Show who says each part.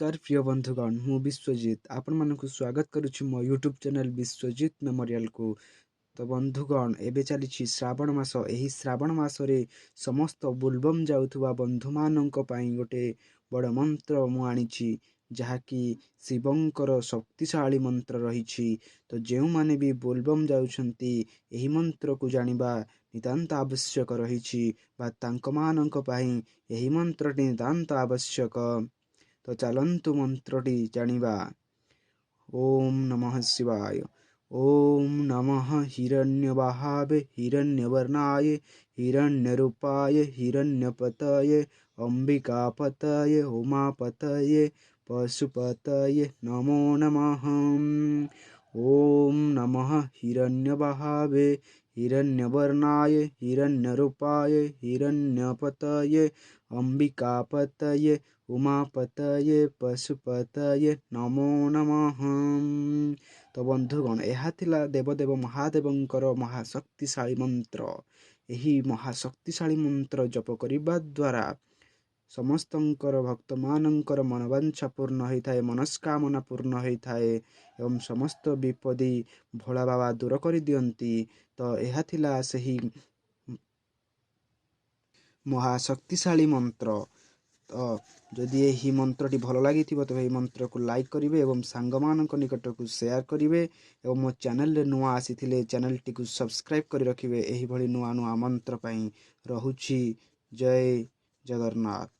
Speaker 1: ନମସ୍କାର ପ୍ରିୟ ବନ୍ଧୁଗଣ, ମୁଁ ବିଶ୍ୱଜିତ ଆପଣମାନଙ୍କୁ ସ୍ୱାଗତ କରୁଛି ମୋ ୟୁଟ୍ୟୁବ୍ ଚ୍ୟାନେଲ୍ ବିଶ୍ୱଜିତ ମେମୋରିଆଲକୁ। ତ ବନ୍ଧୁଗଣ, ଏବେ ଚାଲିଛି ଶ୍ରାବଣ ମାସ। ଏହି ଶ୍ରାବଣ ମାସରେ ସମସ୍ତ ବୋଲବମ୍ ଯାଉଥିବା ବନ୍ଧୁମାନଙ୍କ ପାଇଁ ଗୋଟେ ବଡ଼ ମନ୍ତ୍ର ମୁଁ ଆଣିଛି, ଯାହାକି ଶିବଙ୍କର ଶକ୍ତିଶାଳୀ ମନ୍ତ୍ର ରହିଛି। ତ ଯେଉଁମାନେ ବି ବୋଲବମ୍ ଯାଉଛନ୍ତି, ଏହି ମନ୍ତ୍ରକୁ ଜାଣିବା ନିତାନ୍ତ ଆବଶ୍ୟକ ରହିଛି ବା ତାଙ୍କମାନଙ୍କ ପାଇଁ ଏହି ମନ୍ତ୍ରଟି ନିତାନ୍ତ ଆବଶ୍ୟକ। ତ ଚାଲନ୍ତୁ ମନ୍ତ୍ରଟି ଜାଣିବା। ଓମ୍ ନମଃ ଶିବାୟ। ଓମ୍ ନମଃ ହିରଣ୍ୟବାହାବେ ହିରଣ୍ୟବର୍ଣ୍ଣାୟ ହିରଣ୍ୟରୂପାୟ ହିରଣ୍ୟପତୟେ ଅମ୍ବିକାପତୟେ ଉମାପତୟେ ପଶୁପତୟେ ନମୋ ନମଃ। ଓମ୍ ନମଃ ହିରଣ୍ୟବାହାବେ ହିରଣ୍ୟବର୍ଣ୍ଣାୟ ହିରଣ୍ୟରୂପାୟ ହିରଣ୍ୟପତୟେ ଅମ୍ବିକାପତୟେ ଉମାପତୟେ ପଶୁପତୟେ ନମୋ ନମଃ। ତ ବନ୍ଧୁଗଣ, ଏହା ଥିଲା ଦେବଦେବ ମହାଦେବଙ୍କର ମହାଶକ୍ତିଶାଳୀ ମନ୍ତ୍ର। ଏହି ମହାଶକ୍ତିଶାଳୀ ମନ୍ତ୍ର ଜପ କରିବା ଦ୍ୱାରା ସମସ୍ତଙ୍କର ଭକ୍ତମାନଙ୍କର ମନବାଞ୍ଛା ପୂର୍ଣ୍ଣ ହୋଇଥାଏ, ମନସ୍କାମନା ପୂର୍ଣ୍ଣ ହୋଇଥାଏ ଏବଂ ସମସ୍ତ ବିପଦ ଭୋଳା ବାବା ଦୂର କରିଦିଅନ୍ତି। ତ ଏହା ଥିଲା ସେହି ମହାଶକ୍ତିଶାଳୀ ମନ୍ତ୍ର। ତ ଯଦି ଏହି ମନ୍ତ୍ରଟି ଭଲ ଲାଗିଥିବ, ତେବେ ଏହି ମନ୍ତ୍ରକୁ ଲାଇକ୍ କରିବେ ଏବଂ ସାଙ୍ଗମାନଙ୍କ ନିକଟକୁ ସେୟାର କରିବେ ଏବଂ ମୋ ଚ୍ୟାନେଲରେ ନୂଆ ଆସିଥିଲେ ଚ୍ୟାନେଲଟିକୁ ସବସ୍କ୍ରାଇବ୍ କରି ରଖିବେ ଏହିଭଳି ନୂଆ ନୂଆ ମନ୍ତ୍ର ପାଇଁ। ରହୁଛି, ଜୟ ଜଗନ୍ନାଥ।